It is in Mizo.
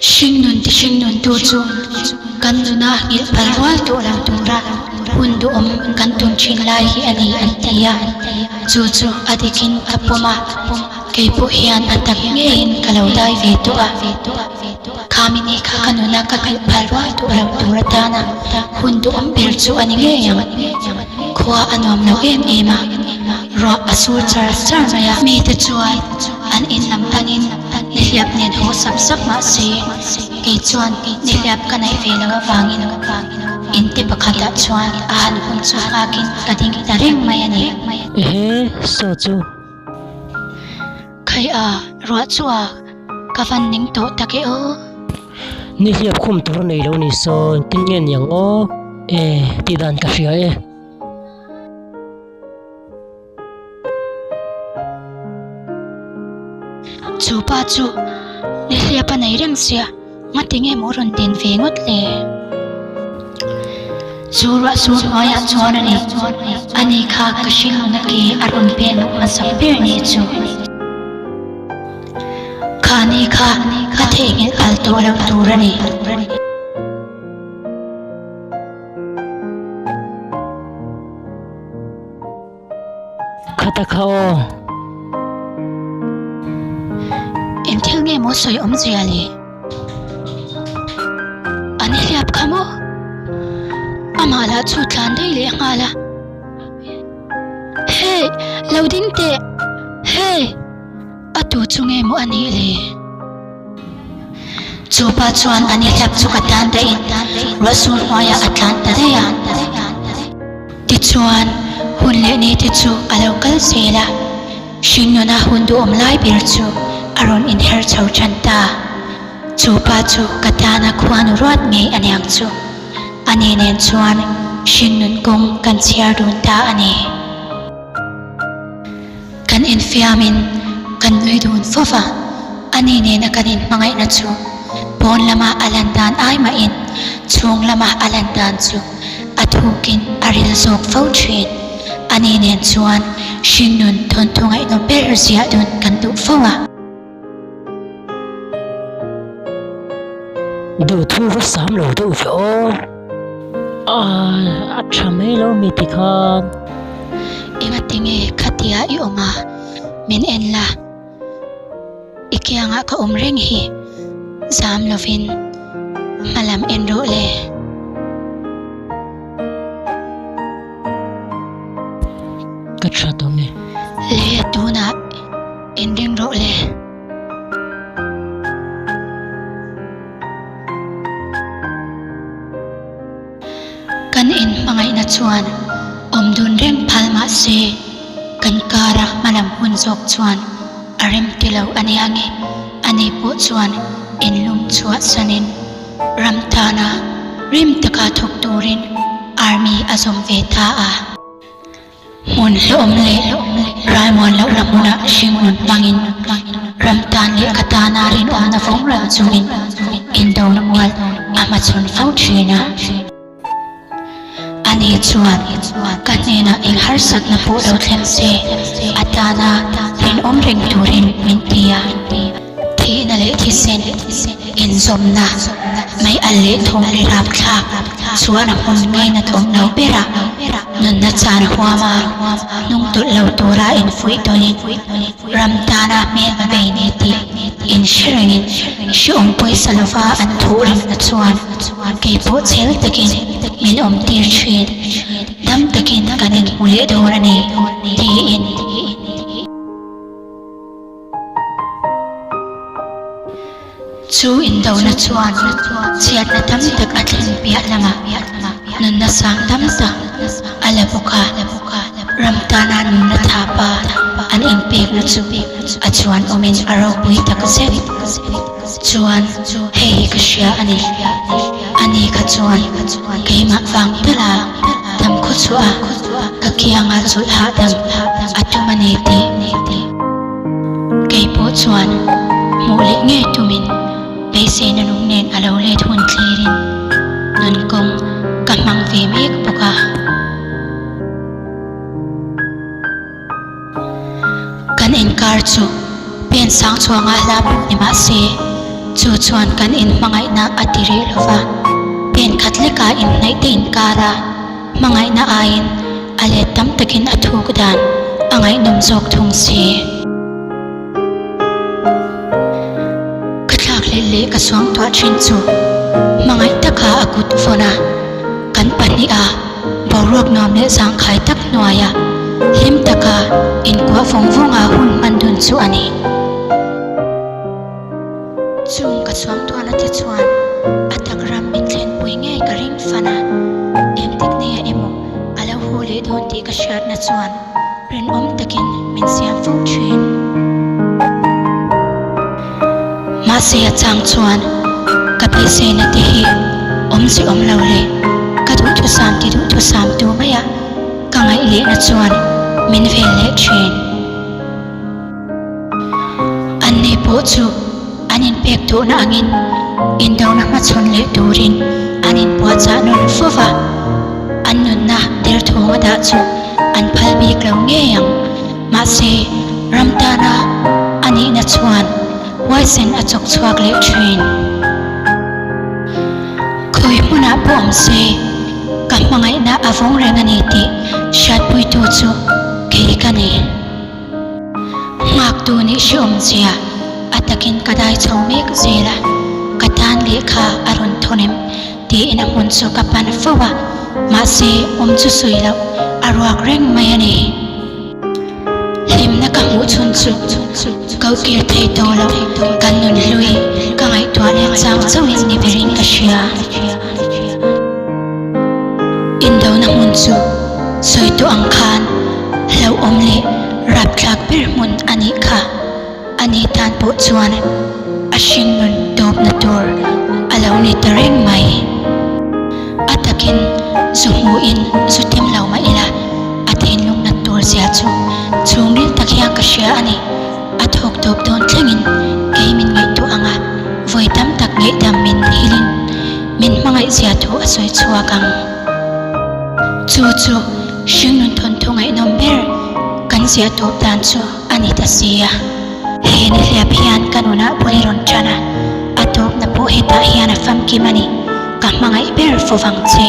Hringnun ti hringnun tu chu kan nuna nghilh phal rual tawh lo tura hun duhawm kan tum thin lai hi a ni an ti a, chu chu a dikin ka pawm a, kei pawh hian a tak ngeiin ka lo dai ve tawh a. Khami ni kha ka nuna ka nghilh phal rual tawh lo tur atana hun duhawm ber chu a ni ngei ang. Khua a nuam lo em em a, ruah a sur char char mai a. Mite chuan an in lam panin nihliap nen haw sap sap mah se, kei chuan nihliap ka neih ve loh avangin in te pakhatah chuan a han hun chu nghakin ka ding ta reng mai a ni. Ehe, saw chu. Khai a, ruah chu a, ka van ning tawh tak e aw. Nihliap khum tur a nei lo ni saw, engtin nge niang aw? E, tih dan ka hria e. Chu pa chu nihliap a nei reng sia, ngati nge maw rawn din ve ngawt le? Chu ruah sur hnuaiah chuan a ni, ani kha ka hringnuna ke a rawn pen hmasak ber ni chu. Kha ni kha ka theihnghilh phal tawh loh tur a ni. Khata kha aw. Eng thil nge maw sawi awmzia le? An hliap kha maw? Amah lah chu tlan daih leh nghal a. Hey! Lo ding teh! Hey! A tu chu nge maw a nih le? Chu pa chuan an ihlap chu ka tan daih in ruahsur hnuaiah a tlan ta daih a. Tichuan, hun leh ni te chu a lo kal zel a, hringnuna hun duhawm lai ber chu a rawn inher chho tan ta. Chu pa chu ka tana khuanu ruat ngei a niang chu. Ani nen chuan hringnun kawng kan chhiar dun ta a ni. Kan infiamin kan nui dun fo va, ani nena kan inhmangaihna chu pawn lama a lan dan ai mahin chhung lama a lan dan chu a thukin a ril zawk fo thin. Ani nen chuan hringnun thawnthu ngaihnawm ber ziah dun kan duh fo a. Duhthu va sam lo deuh ve aw. A tha mai lo mi ti khan. Engati nge khatia i awm a, min en la. I kiangah ka awm reng hi zam lovin hma lam en rawh le. Ka tha dawn e. Le tunah Inring rawh le. Kan inhmangaihna chuan awm dun reng phal mah se, kan kara hmalam hun zawk chuan a rem ti lo a nia nge, ani pawh chuan inlum chhuah sanin ram tana rim taka thawk turin Army a zawm ve ta a. Hmun hlauhawm leh ralmuan lohna hmunah hringnun hmangin ram tan leh ka tana rinawmna vawng reng chungin indona mual a hmachhawn fo thin a. Ani chuan ka hnenah eng harsatna pawh lo thleng se a tana rinawm reng turin min ti a. Thihna leh thisen inzawmna mai al leh thawm ri rapthlak chuan a hmun ngainat awm lo ber a, nunna chan huam a, hnung tawlh lo tura infuih tawnin ram tana hmelma bei ni tih inhre rengin hrehawm pawisa lova an thuh rimna chuan kei pawh chhel takin min awm tir thin, dam takin kan inhmu leh dawn a ni tiin. Chu indona chuan chhiatna tam tak a thlen piah lamah nunna sang tam tak a la bawk a, ram tana nunna thapa an inpekna chu a chuan awmin a ropui tak zet. Chuan hei hi ka hria a ni, ani kha chuan keimah vang tala dam khaw chhuah a ka kianga chawlh hahdam a tum a ni tih. Kei pawh chuan hmuh leh ngei tumin beiseina nung nen a lo let hun thlirin nun kawng ka hmang ve mek bawk a. Kan inkar chu pen sang chhuanga hla pawh ni mah se, Chu chuan kan inhmangaihna a ti rih lo va, pen khat leka inhnaih te inkara hmangaihna aiin a let tam takin a thuk dan a ngaihnawm zawk thung si. Ka thlak hlelh leh ka suangtuah thin chu hmangaih taka a kut vawn a, kan pahniha boruak nuam leh zangkhai tak hnuaia hlim taka inkuah vawng vawnga hun hman dun chu a ni. Chung ka suangtuahna te chuan a tak ram min thlenpui ngei ka ring fan a, engtik neiah emaw a lo hu leh dawn tih ka hriatna chuan rinawm takin min siam fo thin. Mahse a chang chuan ka beiseina te hi awmze awm lo leh ka duhthusam ti duhthusam tu maia ka ngaih lehna chuan min vel leh thin. Anni pawh chu an inpek duhna angin indona hmachhawn leh turin an inpuahchah nawn fo va, an nunna derthawng a dah chu an phal bik lo ngei ang. Mahse, ram tana a nihna chuan huaisen a chawk chhuak leh thin. Khawi hmunah pawh awm se, ka hmangaihna a vawng reng a ni tih hriatpuitu chu kei ka ni. Nghaktu nih hrehawmzia a takin ka dai chho mek zel a, ka tan lehkha a rawn thawn em tiin a hmun chu ka pan fo a, mahse awm chu sawi loh a ruak reng mai a ni. Hlimna ka hmuh chhun chu ko kir thei tawh loh kan nun hlui ka ngaihtuah leh chang chauhin ni berin ka hria. Indona hmun chu sawi tawh ang khan hlauhawm leh rapthlak ber hmun a nih kha. A ni tan pawh chuan a hringnun tawpna tur a lo ni ta reng mai. A takin zu hmuhin zu tem lo mah ila a thinlung nat tur zia chu chhungril tak hian ka hria a ni. A thawk tawp dawn thlengin kei min ngaihtuah ang a, vawi tam tak ngaihdam min hilin min hmangaih zia thu a sawi chhuak ang. Chu chu hringnun thawnthu ngaihnawm ber kan ziah tawp dan chu a ni ta si a. He nihliap hian ka nunah bul i rawn tan a, a tawpna pawh hetah hian a famkim a ni, ka hmangaih ber fo vang che.